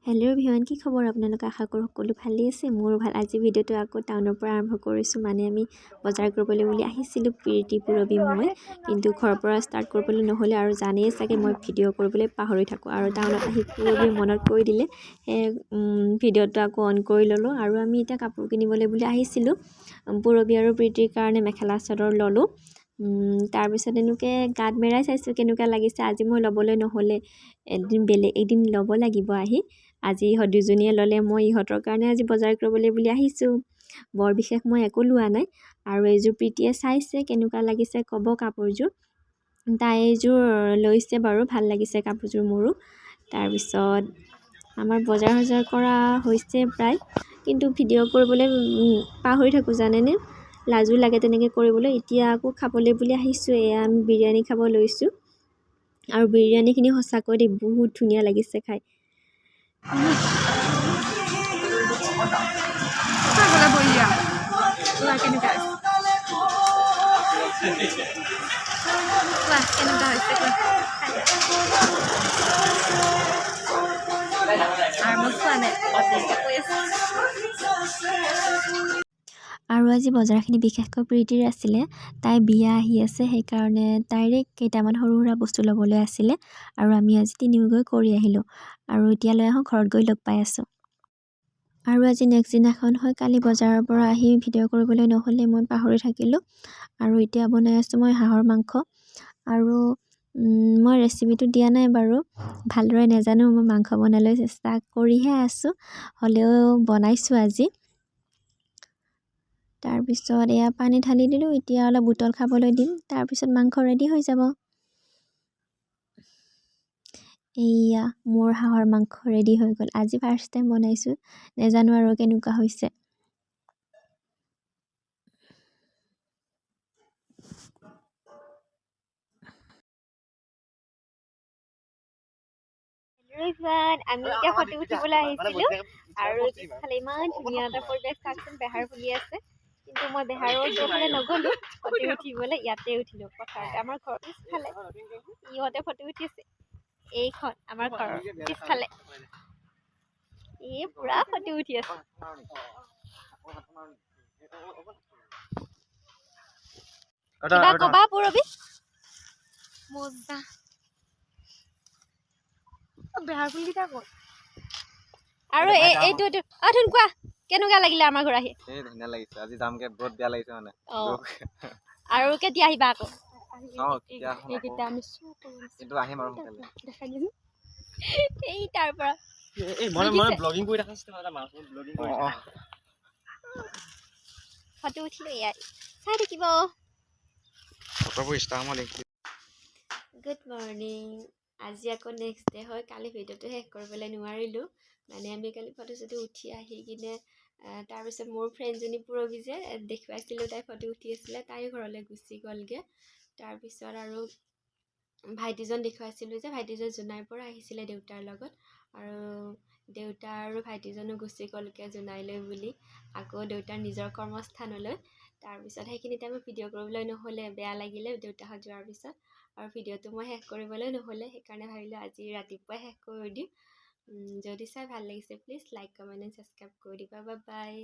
Hello' everyone, কি খবৰ আপোনালোকে? আশা কৰোঁ সকলো ভালেই আছে। মোৰো ভাল। আজি ভিডিঅ'টো আকৌ টাউনৰ পৰা আৰম্ভ কৰিছোঁ। মানে আমি বজাৰ কৰিবলৈ বুলি আহিছিলোঁ, প্ৰীতি, পূৰবী, মই। কিন্তু ঘৰৰ পৰা ষ্টাৰ্ট কৰিবলৈ নহ'লে আৰু জানেই চাগে মই ভিডিঅ' কৰিবলৈ পাহৰি থাকোঁ। আৰু টাউনত আহি পূৰবীয়ে মনত কৰি দিলে, সেই ভিডিঅ'টো আকৌ অন কৰি ল'লোঁ। আৰু আমি এতিয়া কাপোৰ কিনিবলৈ বুলি আহিছিলোঁ। পূৰবী আৰু প্ৰীতিৰ কাৰণে মেখেলা চাদৰ ল'লোঁ। তাৰপিছত এনেকৈ গাত মেৰাই চাইছোঁ কেনেকুৱা লাগিছে। আজি মই ল'বলৈ নহ'লে, এদিন বেলেগ এদিন ল'ব লাগিব আহি। আজি ইহঁত দুজনীয়ে ল'লে, মই ইহঁতৰ কাৰণে আজি বজাৰ কৰিবলৈ বুলি আহিছোঁ। বৰ বিশেষ মই একো লোৱা নাই। আৰু এইযোৰ প্ৰীতিয়ে চাইছে কেনেকুৱা লাগিছে ক'ব কাপোৰযোৰ। তাই এইযোৰ লৈছে বাৰু, ভাল লাগিছে কাপোৰযোৰ মোৰো। তাৰপিছত আমাৰ বজাৰ চজাৰ কৰা হৈছে প্ৰায়, কিন্তু ভিডিঅ' কৰিবলৈ পাহৰি থাকোঁ জানেনে, লাজো লাগে তেনেকৈ কৰিবলৈ। এতিয়া আকৌ খাবলৈ বুলি আহিছোঁ। এয়া আমি বিৰিয়ানী খাব লৈছোঁ। আৰু বিৰিয়ানীখিনি সঁচাকৈ দেই বহুত ধুনীয়া লাগিছে খাই। আৰু আজি বজাৰখিনি বিশেষকৈ প্ৰীতিৰ আছিলে। তাই বিয়া আহি আছে, সেইকাৰণে তাইৰে কেইটামান সৰু সুৰা বস্তু ল'বলৈ আছিলে। আৰু আমি আজি তিনিও গৈ কৰি আহিলোঁ। আৰু এতিয়া লৈ আহোঁ, ঘৰত গৈ লগ পাই আছোঁ। আৰু আজি নেক্সট দিনাখন হয়। কালি বজাৰৰ পৰা আহি ভিডিঅ' কৰিবলৈ নহ'লে, মই পাহৰি থাকিলোঁ। আৰু এতিয়া বনাই আছোঁ মই হাঁহৰ মাংস। আৰু মই ৰেচিপিটো দিয়া নাই বাৰু, ভালদৰে নাজানো। মই মাংস বনাবলৈ চেষ্টা কৰিহে আছোঁ, হ'লেও বনাইছোঁ আজি। তাৰপিছত এয়া পানী ঢালি দিলোঁ। এতিয়া অলপ উতল খাবলৈ দিম, তাৰপিছত মাংস ৰেডি হৈ যাব। এইয়া মোৰ হাঁহৰ মাংস ৰেডি হৈ গ'ল। আজি ফাৰ্ষ্ট টাইম বনাইছোঁ, নাজানো আৰু কেনেকুৱা হৈছে। আমি এতিয়া ফটো উঠিবলৈ আহিছিলোঁ আৰু পিছফালে ইমান ধুনীয়া এটা পৰিৱেশ চাওকচোন, বেহাৰ ফুলি আছে। কিন্তু মই বেহাৰৰ ওচৰফালে নগ'লোঁ ফটো উঠিবলৈ, ইয়াতে উঠিলোঁ পথাৰতে, আমাৰ ঘৰৰ পিছফালে। ইহঁতে ফটো উঠিছে। এইখন আমাৰ ঘৰৰ পিছফালে, এই পুৰা ফটো উঠি আছে। কিবা কবা পূৰবী? মজা। বেহাৰ ফুলকেইটা ক'ত? আৰু এইটো এইটো অ ধুন কোৱা, কেনেকুৱা লাগিলে আমাৰ ঘৰ আহি? এই ধুনীয়া লাগিছে। আজি যামগে, বহুত বেয়া লাগিছে মানে। আৰু কেতিয়া আহিবা আকৌ? এইকেইটা আমি চুৰ কৰিম। কিন্তু আহিম আৰু সোনকালে। দেখাই দিম। এই তাৰ পৰা এই মই মই ব্লগিং কৰি দেখাইছিলো, এটা মাছ ব্লগিং কৰি ফটো উঠিলো। ইয়াত চাই থাকিব। ফটোবোৰ ইনষ্টাগ্ৰামত লিংক। Good morning. আজি আকৌ নেক্সট ডে হয়। কালি ভিডিঅ'টো শেষ কৰিবলৈ নোৱাৰিলোঁ। মানে আমি কালি ফটো চটো উঠি আহি কিনে, তাৰপিছত মোৰ ফ্ৰেণ্ডজনী পূৰবী যে দেখুৱাইছিলোঁ, তাই ফটো উঠি আছিলে, তাইও ঘৰলৈ গুচি গ'লগৈ। তাৰপিছত আৰু ভাইটিজন দেখুৱাইছিলোঁ যে, ভাইটিজন জোনাইৰ পৰা আহিছিলে দেউতাৰ লগত। আৰু দেউতা আৰু ভাইটিজনো গুচি গ'লগৈ জোনাইলৈ বুলি, আকৌ দেউতাৰ নিজৰ কৰ্মস্থানলৈ। তাৰপিছত সেইখিনি টাইমত ভিডিঅ' কৰিবলৈ নহ'লে, বেয়া লাগিলে দেউতাহঁত যোৱাৰ পিছত। আৰু ভিডিঅ'টো মই শেষ কৰিবলৈ নহ'লে, সেইকাৰণে ভাবিলোঁ আজি ৰাতিপুৱাই শেষ কৰি দিম। যদি চাই ভাল লাগিছে please like, comment and subscribe কৰি দিবা। Bye bye.